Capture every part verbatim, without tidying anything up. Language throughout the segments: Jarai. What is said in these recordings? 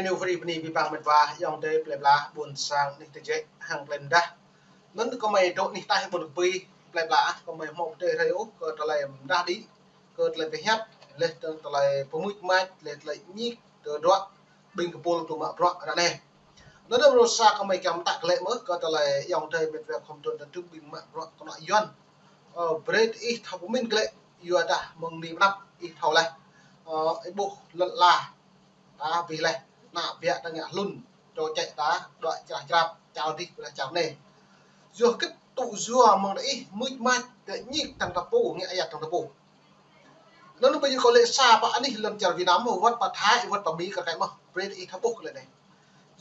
New Free bơni ƀing ƀing mĕt wa, ayŏng adơi plơi pla, ƀôn sang anih tơjĕ hăng plơi mơdah. Anŭn kơmơi dŏ anih taih ƀôn kơpui, plơi pla ah, kơmơi hmâo pơdơi rai ôh kơ tơlơi mơdah đĭ, kơ tơlơi pơhiăp, laih dơ̆ng tơlơi pơmưč mač, laih tơlơi ñik tơdruă ƀing kơpul tŭ mă bruă ră anai. Anŭn đơ̆m rơsa kơmơi kiăng mơtă glaĭ mơ̆ kơ tơlơi ayŏng adơi mĕt wa khŏm tŭ tơdruă ƀing mă bruă kơnuk Yuan. Ơ, brơi ih thâo pơmĭn glaĭ, yua dah mơ̆ng anai pơ anăp ih thâo laih. Ơ, ih ƀuh lŏn ala ta abih laih, ană ƀiă ta ngă hlŭn, čô čĕ ta, đuaĭ črah črap, čar adih ƀơi lĕ čar anai. Yua hơget tŭ yua mơ̆ng ih mưč mač, tơ ñik tăng ta pô, ngă ayăt tăng ta pô. Anŭn ƀu djơ̆ kơ lĕ sa pơ anih lŏn čar Việt Nam, wơ̆t pơ Thái, wơ̆t pơ Mi kơ kaĭ mơ̆, brơi ih thâo ƀuh kơ lĕ anai.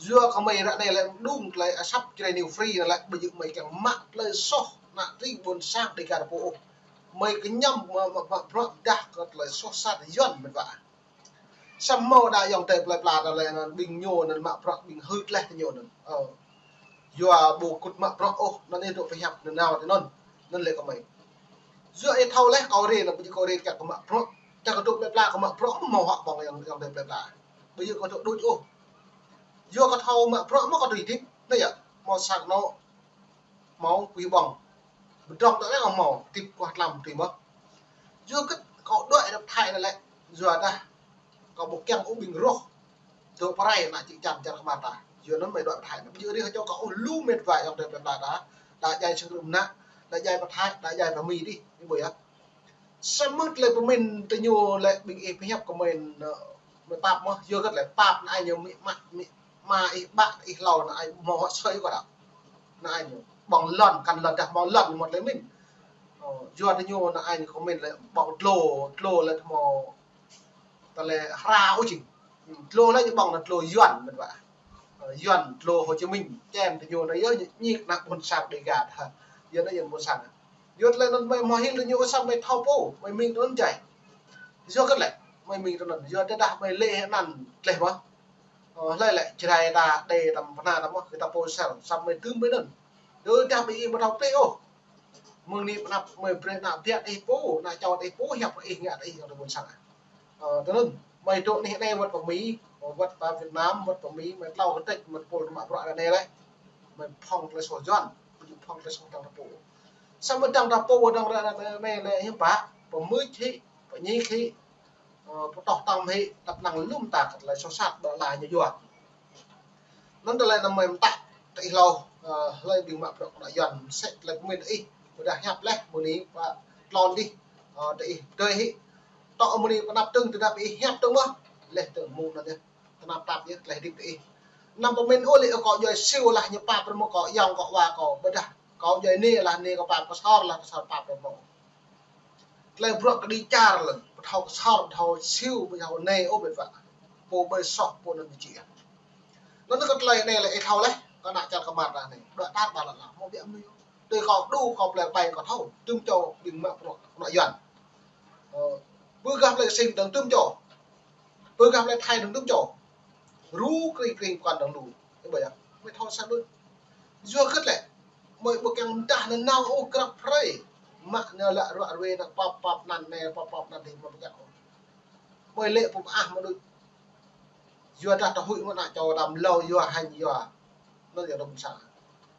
Yua kơmơi ră anai lĕ mơđung tơlơi asăp Jrai New Free anŭn lĕ ƀu djơ̆ mơi kiăng mă tơlơi soh ană tring ƀôn sang Dêga ta pô ôh. Mơi kơñăm mă, mă, mă bruă dah kơ tơlơi soh sat Yuan mĕt wa. Samơ̆ đa ayŏng adơi plơi pla tơlơi anŭn ƀing ñu anŭn mă bruă ƀing hưt laih tơ ñu anŭn. Ơ. Yua ƀu kŭt mă bruă ôh, anŭn ih dŏ pơhiăp nanao tơ anŭn. Anŭn lĕ kơmơi. Yua ih thâo laih kâo rai, anŭn ƀu djơ̆ kâo rai kiăng kơ mă bruă. Čang kơ dŏ plơi pla kơ mă bruă hmâo hŏk ƀơ̆ng ayŏng, ayŏng adơi plơi pla. Ƀu djơ̆ kơ dŏ đôč ôh. Yua kơ thâo mă bruă mơ̆ kơ tui hơdip. Anai yơh, hmâo sang anŏ hmâo pui ƀơ̆ng. Pơdrŏng tơ lĕ kơ hmâo, hơdip kuah tlam tui mơ̆. Yua hơget kâo đuaĭ rơ̆p Thái anŭn lĕ, yua dah kâo ƀu kiăng ƀing rŏh dŏ pơrai ană čư̆ čan čar kơmar ta. Yua anŭn mơi đuaĭ pơ Thái anŭn. Ƀu djơ̆ rih čô kâo ôh, lu mĕt wa ayŏng adơi plơi pla ta. Đa djai sơngrum ană, đa djai pơ Thái, đa djai pơ Mi dih, ih ƀuh yơh. Samơ̆ tơlơi pơmĭn tơ ñu lĕ ƀing ih pơhiăp kơmơi, ơ, mơi pap mơ̆, yua hơget lĕ pap anai ñu mĭ mă, mĭ ama ih, ƀă ih hlâo anai hmâo hŏk sơi kơ đa. Anai ñu ƀơ̆ng lŏn, kăn lŏn dah hmâo lŏn ñu mơ̆ tơlơi mĭn. Ơ, yua tơ ñu anai ñu kơmơi lĕ ƀơ̆ng tlô, tlô lĕ hmâo tơlơi hra ôh jing. Tlô lĕ ñu ƀơ̆ng anŭn tlô Yuan mĕt wa. Ơ, Yuan tlô Hồ Chí Minh, čem tơ ñu anŭn yơh ñu ñik ană ƀôn sang Dêga ta. Yua anŭn yơh ƀôn sang. Yua tơlơi anŭn mơi hmâo hil tơ ñu samơ̆ mơi thâo pô, mơi mĭn tơ anŭn jai. Yua hơget lĕ, mơi mĭn tơ anŭn, yua tơdah mơi lĕ hơnăn tlaih mơ̆. Ơ, hlơi lĕ Jrai ta, Đê ta, Pơna ta mơ̆, kơ ta pô sel, samơ̆ mơi tŭm mơi anŭn. Yua dah ƀing ih ƀu thâo pĕ ôh. Mơ̆ng anai pơ anăp mơi brơi ană ƀiă ih pô, ană čô ih pô, hiăp ih ngă ih ayŏng adơi ƀôn sang. Ơ, tơ anŭn, mơi dŏ anih anai wơ̆t pơ Mi, wơ̆t pơ Việt Nam, wơ̆t pơ Mi, mơi tlâo kơtĕč, mơi pô tŭ mă bruă ră anai lĕ. Mơi phŏng tơlơi soh Yuan, ƀu djơ̆ phŏng tơlơi soh tăng ta pô. Samơ̆ tăng ta pô, tăng ră anai lĕ hiư̆m pă, pơmưč hĭ, pơñik hĭ, ơ, pơtŏh tăm hĭ, tăp năng lŏm ta kơ tơlơi soh sat ƀơi ala ñu yua. Anŭn tơlơi anŭn mơi mơtă tơ ih hlâo, ơ, hlơi ƀing mă bruă kơnuk Yuan, mơsĕ tơlơi pơmĭn ih, ƀôdah hiăp laih, mơ̆ng anai pơ tlôn dih, ơ, tơ ih pơdơi hĭ. Tŏ mơ̆ng anai pơ anăp dơ̆ng, tơdah ih hiăp dơ̆ng mơ̆, laih dơ̆ng mơ̆ng anŭn yơh. Tơnap tap yơh, tơlơi hơdip tơ ih. Anăm pơmĭn ôh lĕ kâo djuai Siu lah ñu pap rơmô kâo, ayŏng kâo, wa kâo, ƀôdah kâo djuai anai lah anai kâo pap, kâo Sor lah kâo Sor pap rơmô. Tơlơi bruă kơđi čar lĕ, ƀu thâo kơ Sor, ƀu thâo Siu, ƀu thâo anai ôh mĕt wa. Pô ƀơi soh, pô anŭn či. Anŭn kơ tơlơi anai lĕ ih thâo laih, kơ ană čar kơmar ta anai. Đuaĭ tar ƀar lŏn la, hmâo biă mơnuih. Tui kâo đu, kâo plơi ƀai kâo thâo, tŭm čô ƀing mă bruă kơnuk Yuan. Ơ, ƀu gah plơi Sing dơ̆ng tŭm čô. Ƀu gah plơi Thái dơ̆ng tŭm čô. Ru kring kring pơkŏn dơ̆ng lu. Ih ƀuh yơh, mơi thâo sa đôč. Yua hơget lĕ, mơi ƀu kiăng mơdah nanao ôh grăp hrơi. Mă ñu lăk ruă ruê anŭn pap pap anăn anai, pap pap anăn dih mơi ƀu kiăng ôh. Mơi lĕ pơmơak mơnuih. Yua dah tơhuĭ mơ̆ ană čô đam lâo yua hăng yua. Anŭn yơh dŏ ƀôn sang.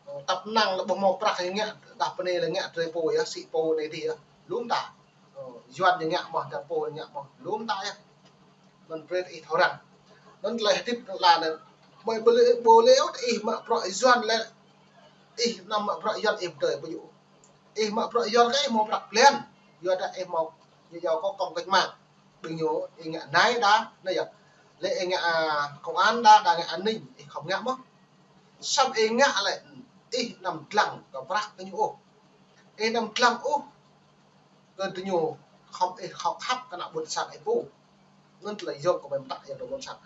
Ơ, tăp năng lĕ ƀu hmâo prăk ñu ngă, dah pơ anai lĕ ngă drơi pô yơh, sĭ pô anai dih yơh. Lŏm ta. Ơ, Yuan ñu ngă mơ̆, dah pô ñu ngă mơ̆. Lŏm ta yơh. Anŭn brơi ih thâo răng. Anŭn tơlơi hơdip anŭn la anŭn. Mơi ƀu lĕ, ƀu lĕ ôh ih mă bruă Yuan lĕ. Ih anăm mă bruă Yuan ih pơdơi ƀu djơ̆. Ih mă bruă Yuan kơ ih hmâo prăk blan. Yua dah ih hmâo ñu iâu kơ công cách mạng. Ƀing ñu ih ngă nai đa, anai yơh. Lĕ ih ngă, a, công an đa, đa ngă an ninh, ih khŏm ngă mơ̆. Samơ̆ ih ngă lĕ, ih anăm dlăng kơ prăk kơ ñu ôh. Ih anăm dlăng ôh. Kơ tơ ñu khŏm ih khŏm khăp kơ ană ƀôn sang ih pô. Anŭn tơlơi yôm kơ mơi mơtă yua kơ ƀôn sang.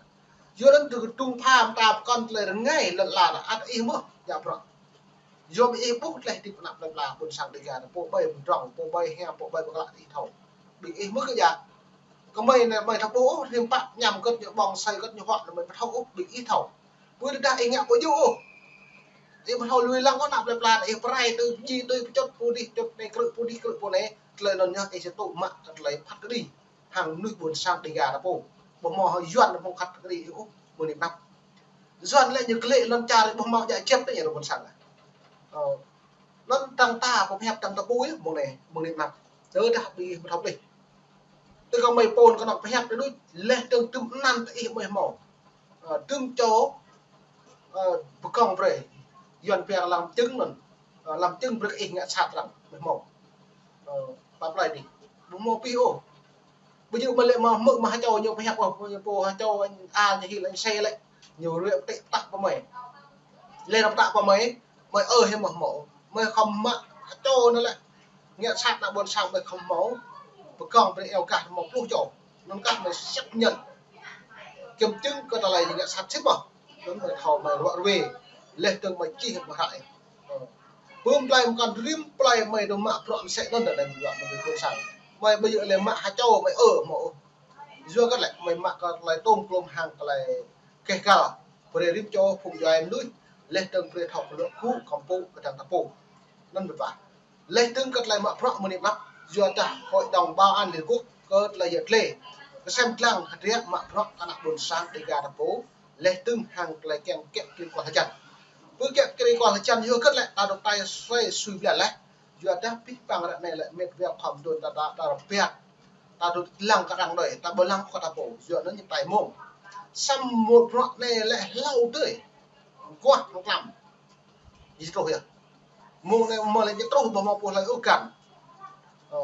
Yua anŭn tơ kơdung pha mơta pơkŏn tơlơi rơngai lŏn la anŭn ăt ih mơ̆, yua bruă. Yôm ih ƀuh tơlơi hơdip ană plơi pla ƀôn sang Dêga anŭn pô ƀai pơdrŏng, pô ƀai hiam, pô ƀai pơklă ih thâo. Ƀing ih mơ̆ kơ yua. Kơ mơi anai mơi thâo ƀuh ôh, rĭm pă ñăm kơt ñu ƀơ̆ng, sơi kơt ñu huă anŭn mơi ƀu thâo ôh, ƀing ih thâo. Ƀu dah ih ngă ƀu djơ̆ ôh. Ih ƀu thâo lui lăng ôh ană plơi pla, ih pơrai tui pơjing tui pơčŭt pô dih, čŭt anai krư̆ pô dih, krư̆ pô anai. Tơlơi anŭn yơh ih či tŭ mă tơlơi phat kơđi. Hăng mơnuih ƀôn sang Dêga ta pô. Ƀu hmâo Yuan ƀu phat kơđi ôh, mơ̆ng anai pơnăp. Yuan lĕ ñu klĕ lŏn čar ƀu hmâo djă čĕp tơ ñu rơbun sang. Ơ, anŭn tăng ta pơhiăp tăng ta pui, mơ̆ng anai, mơ̆ng anai mă. Tơdah ƀing ƀu thâo ƀlĕh. Tơ kơ mơi pôn kơnơ̆ng pơhiăp tơ đuč, leh tơ̆ng tơm anăn tơ ih mơi hmâo. Ơ, tơm čô, ơ, pơkŏng brơi. Yuan pia lăm čưng anŭn. Ơ, lăm čưng brơi ih ngă sat arăng mơi hmâo. Ơ, pap lai dih. Ƀu hmâo pih ôh. Ƀu djơ̆ mă lĕ mă hmư̆ mă ha čô ñu pơhiăp ôh, ñu pô ha čô anŭn a ñu hil anŭn se lĕ. Ñu rĕ tĕ tăk pơ mơi. Leh ră pơtă pơ mơi, mơi ơ hĕ mă hmâo. Mơi khŏm mă ha čô anŭn lĕ. Ngă sat ană ƀôn sang mơi khŏm hmâo. Pơkŏng brơi eo gah hmâo pluh čô. Anŭn kah mơi sĕt ñen. Kiểm chứng kơ tơlơi ngă sat sĭt mơ̆. Anŭn mơi thâo mơi ruă ruê. Leh tơ̆ng mơi čih mơ̆ hră. Ơ. Pơm plơi mơkăn rĭm plơi mơi dŏ mă bruă mơsĕ anŭn đa đa mơi ruă mơi ƀôn sang. Mơi ƀu djơ̆ lĕ mă ha čô mơi ơ hmâo. Yua kơ lĕ mơi mă kơ tơlơi tôm klôm hăng tơlơi keh kal. Brơi rĭm čô phung djuai mơnuih, leh tơ̆ng brơi thâo kơ lŏ gŭ kơmpŭ kơdăng ta pô. Anŭn mơ̆n ƀă. Leh tơ̆ng kơ tơlơi mă bruă mơ̆ng anai mơnăp, yua dah Hội đồng Bảo an Liên Quốc kơ tơlơi yơh tlê. Kơsem dlăng hơdră mă bruă kơ ană ƀôn sang Dêga ta pô, leh tơ̆ng hăng tơlơi kiăng kiăo kơ kual hơjăn. Pơ kiăo kơ kual hơjăn yua kơ lĕ ta dŏ tai sui sui blan leh. Yua dah pih pang ră anai lĕ mĕt wa khŏm dŏ ta ta ta rơpiak. Ta dŏ lăng kơ arăng đơi, ta ƀu lăng kơ ta pô, yua anŭn ñu tai mông. Samơ̆ bruă anai lĕ hlâo tơi. Kuah hăng tlam. Ñu truh yơh. Mông anai mơ̆ lĕ ñu truh ƀu hmâo pô hlơi ôh găn. Ơ,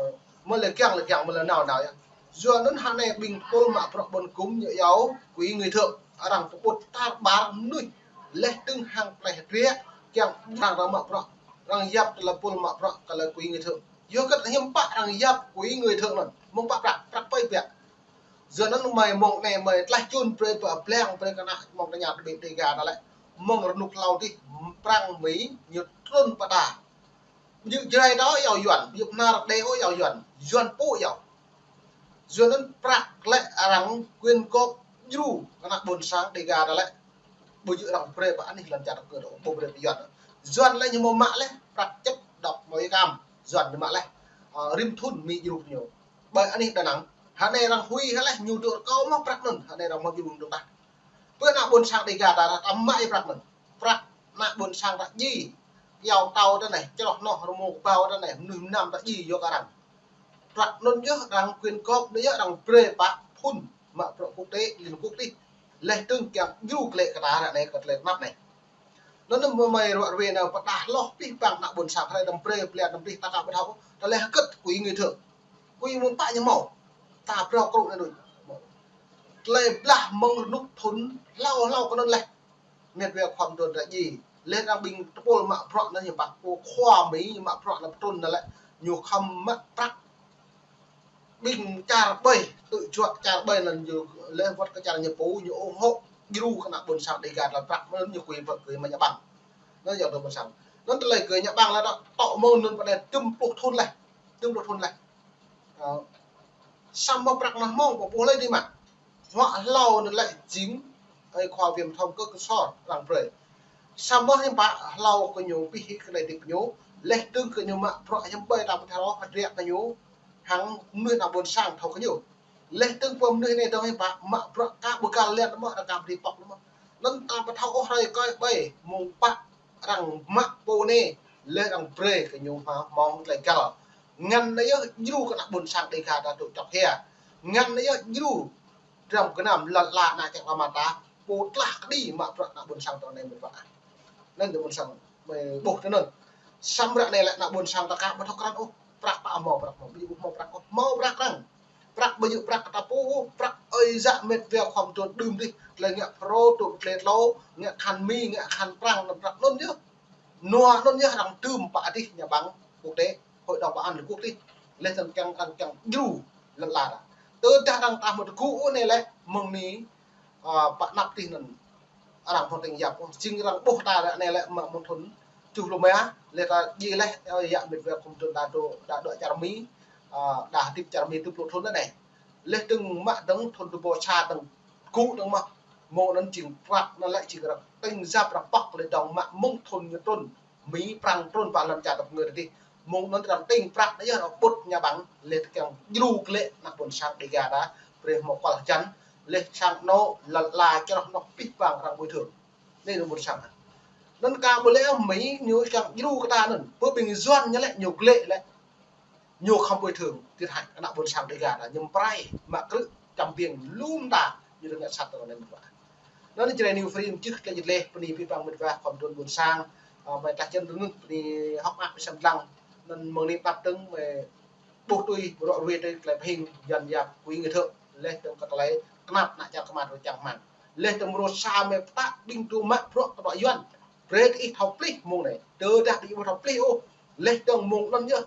mơ̆ lĕ kiăng lĕ kiăng, mơ̆ lĕ nao nao yơh. Yua anŭn hă anai ƀing tơpul mă bruă ƀôn gŭm ñu iâu quỹ người thượng. Arăng pơƀut tar ƀar mơnuih. Leh tơ̆ng hăng plơi hơdră kiăng arăng arăng mă bruă. Arăng yap tơlơi pul mă bruă kơ tơlơi quỹ người thượng. Yua kơ hiư̆m pă arăng yap quỹ người thượng anŭn. Mơ̆ng pă prăk, prăk pơi biă. Yua anŭn mơi mông anai mơi tlaih čun brơi pơ blang brơi kơ ană mông tơña tơbĭt Dêga ta lĕ. Mơ̆ng rơnŭk hlâo dih prăng Mi ñu trŭn pơ ta. Ƀu djơ̆ Jrai ta ôh iâu Yuan, ƀu djơ̆ Bơhnar Đê ôh iâu Yuan, Yuan pô iâu. Yua anŭn prăk lĕ arăng quyên góp djru kơ ană ƀôn sang Dêga ta lĕ. Ƀu djơ̆ arăng brơi pơ anih lŏn čar ta kơ ta ôh, ƀu brơi pơ Yuan. Yuan lĕ ñu hmâo mă leh, prăk čĕp đŏk mơi kam, Yuan ñu mă leh. Ơ, rĭm thŭn Mi djru ñu. Ƀơi anih Đà Nẵng. Hă anai arăng huĭ hă leh ñu dŏ rơkâo mơ̆ prăk anŭn, hă anai arăng hmâo djru anŭn tah. Pơ ană ƀôn sang Dêga ta, ta mă ih prăk anŭn. Prăk ană ƀôn sang ta djai. Iâu tâo ta anai, čroh noh rơmô kơbao ta anai, mơnuih mơnam ta djai yua kơ arăng. Prăk anŭn yơh arăng quyên góp, anŭn yơh arăng brơi pă phun mă bruă quốc tế, Liên Quốc dih. Leh tơ̆ng kiăng djru klĕ kơ ta ră anai kơ tơlơi tơnap anai. Anŭn mơ̆ mơi ruă ruê nao pơdah hloh pih pang ană ƀôn sang hrơi đăm brơi blan đăm brơi ta ka ƀu thâo. Tơlơi hơget quỹ người thượng. Quỹ mơ̆ng pă ñu hmâo. Ta phrâo krŭ anai đôč. Tơlơi blah mơ̆ng rơnŭk thŭn hlâo hlâo kơ anŭn leh. Mĕt wa khŏm trŭn ta djai. Leh arăng ƀing tơpul mă bruă anŭn ñu pă pô khua Mi ñu mă bruă anŭn pơtrŭn anŭn lĕ. Ñu khŏm mă prăk ƀing čar ƀơi, tŭ juă čar ƀơi anŭn ñu leh wơ̆t kơ čar ñu pô ñu ủng hộ djru kơ ană ƀôn sang Dêga ta lĕ prăk anŭn ñu quỹ pơ quỹ mă ñă ƀăng. Anŭn yơh tơ ƀôn sang. Anŭn tơlơi quỹ mă ñă ƀăng lĕ ta tŏ mơ̆ng anŭn pơ anai tơ̆m pluh thŭn leh. Tơ̆m pluh thŭn leh. Ơ, samơ̆ prăk anŭn hmâo pô pô hlơi dih mă. Huă hlâo anŭn lĕ jing, ơi khua Viêm Thông kơ kơsor arăng brơi. Samơ̆ hiư̆m pă hlâo kơ ñu pih hĭ kơ anai dih kơ ñu, leh tơ̆ng kơ ñu mă bruă hiư̆m ƀơi ta pơthâo hơdră kơ ñu, hăng mơnuih ană ƀôn sang thâo kơ ñu. Leh tơ̆ng pô mơnuih anai dong hiư̆m pă mă bruă ka ƀu găl lĕ mơ̆, arăng ka ƀu dĭ pŏk mơ̆. Anŭn ta pơthâo ôh hrơi kơi ƀơi, mơ̆ng pă arăng mă pô anai, leh arăng brơi kơ ñu hmâo, hmâo tơlơi găl. Ngăn anai yơh djru kơ ană ƀôn sang Dêga ta dŏ čŏk hia. Ngăn anai yơh djru dram gơnam lăn ala ană čar ta mă ta, pô tlah kơđi mă bruă ană ƀôn sang ta anai mơ̆n pă. Anŭn tơ ƀôn sang mơi ƀuh tơ anŭn. Samơ̆ ră anai lĕ ană ƀôn sang ta ka ƀu thâo krăn ôh, prăk pă hmâo prăk hmâo, ƀu djơ̆ hmâo prăk ôh, hmâo prăk arăng. Prăk ƀu djơ̆ prăk ta pô ôh, prăk ơi yă mĕt wa khŏm trŭn đưm dih, tơlơi ngă Phrô, tŭ tơlơi tlâo, ngă khăn Mi, ngă khăn Prăng, anŭn prăk anŭn yơh. Nua anŭn yơh arăng tơ̆m pă dih ñă ƀăng quốc tế, Hội đồng Bảo an Liên Quốc dih. Leh tơ̆ng kiăng arăng kiăng djru lăn ala ta. Tơdah arăng ta mă tơgŭ anai lĕ mơ̆ng anai, ơ, pă anăp dih anŭn. Arăng hmâo tơ̆ng yap, jing arăng ƀuh ta ră anai lĕ mă mơ̆ng thŭn tơjuh pluh rơma, leh ta djai leh, ơ, yă mĕt wa khŏm trŭn ta dŏ, ta dŏ čar Mi, ơ, ta hơdip čar Mi tơjuh pluh thŭn anai. Leh tơ̆ng mă dơ̆ng thŭn rơbâo sa dơ̆ng gŭ dơ̆ng mơ̆. Mơ̆ng anŭn jing prăk anŭn lĕ jing arăng tơ̆ng yap arăng pŏk leh dơ̆ng mă mơ̆ng thŭn ñu trŭn Mi Prăng trŭn pơ lăn čar ta pơngơ̆ dih. Mơ̆ng anŭn arăng tơ̆ng prăk anŭn yơh arăng pŭt ñă ƀăng leh tơ kiăng djru klĕ ană ƀôn sang Dêga ta brơi hmâo kual hơjăn leh sang anŏ lăn ala čroh noh pih pang arăng bồi thường. Anai anŭn ƀôn sang. Anŭn kơ ƀu lĕ Mi ñu kiăng djru kơ ta anŭn. Pơ ƀing Yuan ñu lĕ ñu glĕ lĕ. Ñu khŏm bồi thường thiệt hại ană ƀôn sang Đêga ta ñu pơrai mă krư̆ čăm ƀing lŏm ta ñu dơ̆ng ngă sat tơ anai mơ̆n wa. Anŭn Jrai New Free čih tơlơi jơt leh pơ anai pĭ păng mơ̆n wa khŏm trŭn ƀôn sang, ơ, mơi tah čăn rơnŭk pơ anai hŏk mă pơsăm lăng. Anŭn mơ̆ng anai pap tơ̆ng mơi ƀuh tui rŏ ruai tui tơlơi pơhing Yuan yap kui ngơ thơ̆. Leh tơ̆ng kơ tơlơi kơnap ană čar kơmat rŏ čang hmang. Leh tơ̆ng mrô sa mơi pơtă ƀing tŭ mă bruă kơ bruă Yuan. Brơi kơ ih thâo plih mông anai. Tơdah ƀing ih ƀu thâo plih ôh. Leh tơ̆ng mông anŭn yơh.